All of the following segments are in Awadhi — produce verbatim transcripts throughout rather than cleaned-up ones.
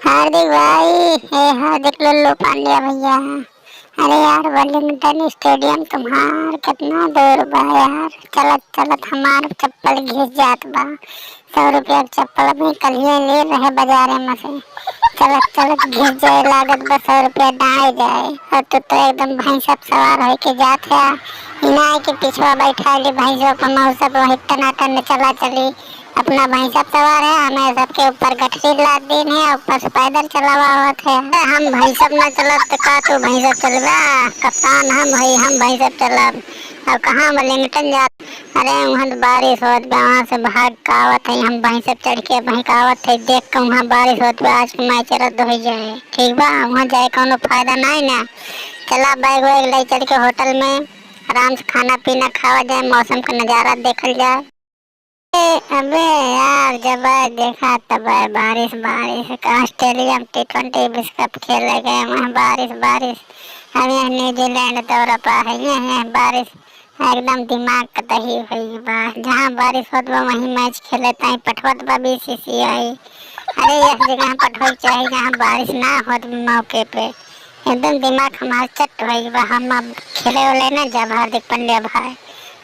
हार्दिक भाई, हे हार्दिक लुल्लू पांड्या भैया, अरे यार, वेलिंगटन स्टेडियम तुम्हार कितना दूर बा यार। चलत चलत हमार चप्पल घिस जात बा। सौ रुपया के चप्पल अभी कलिए ले रहे बाजारे में से, चलत चलत घिस जाए लागत बा, सौ रुपया डाँय जाए। और तू तो एकदम भैंसा पे सवार होके जात है, इनाय के पिछवा बैठा ली भैंसों पर मौसम वही टनाटन चला चली। अपना भैंसा सवार है, हमें सबके ऊपर गठरी लाद दीन है, ऊपर से पैदल चलावा आवत है। हम भैंसा ना चलब तो का तू भैंसा चलबा? कप्तान हम हई, हम भैंसा चलब। अब कहाँ वेलिंगटन जात? अरे वहाँ तो बारिश होत बा, वहाँ से भाग के आवत है, हम भैंसा चढ़ के भाग आवत है, देख के वहाँ बारिश होत बा, आज के मैच रद्द हो जाए, ठीक बा? वहाँ जाए कोनो फायदा नहीं ना। चला बैग वैग ले चल के होटल में आराम से खाना पीना खावा जाए, मौसम का नज़ारा देखल जाए। ए, अबे यार, जब देखा तब बारिश, बारिश। ऑस्ट्रेलिया में टी ट्वेंटी विश्व कप खेले गए, वहाँ बारिश, बारिश। अब यहाँ न्यूजीलैंड दौरा पा है, यहाँ, यहाँ बारिश। एकदम दिमाग कतही हुई बा। जहाँ बारिश होत बा, वहीं मैच खेले, ताई पठवत बा बीसीसीआई। अरे, यह जगह पठवे के चाही, जहाँ बारिश ना होत बा मौके पे। एकदम दिमाग हमार चट होई बा। हम अब खेले वाले ना जब हार्दिक पांड्या भाई,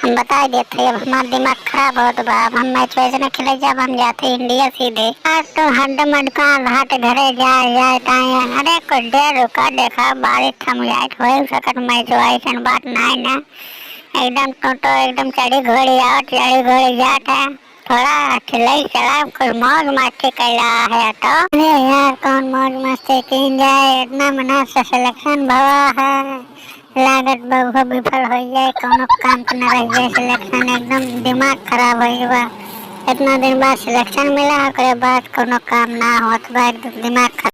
हम बताई देत है, अब हमार दिमाग खराब होत बा। अब हम मैच वैच ना खेले, जब हम जाते इंडिया सीधे। आज तो हड्ड मडका घाट घरे जाए जाए ताए। अरे कुछ देर रुका, देखा बारिश थम जाए, हो सकत मैच वैसन बात नाय ना। एकदम टोटो एकदम चढ़ी घोड़ी आवत, चढ़ी घोड़ी जात है। थोड़ा चिल्लाई चला, कुछ मौज मस्ती कर रहा है तो। अरे यार, कौन मौज मस्ती की जाए, इतना मना से सिलेक्शन भवा है, लागत बा उहो विफल हो जाए, कोनो काम के ना रह जाए। सिलेक्शन एकदम दिमाग खराब हो गया। इतना दिन बाद सिलेक्शन मिला, ओकरे बाद कोनो काम ना होत बा, एकदम दिमाग खराब।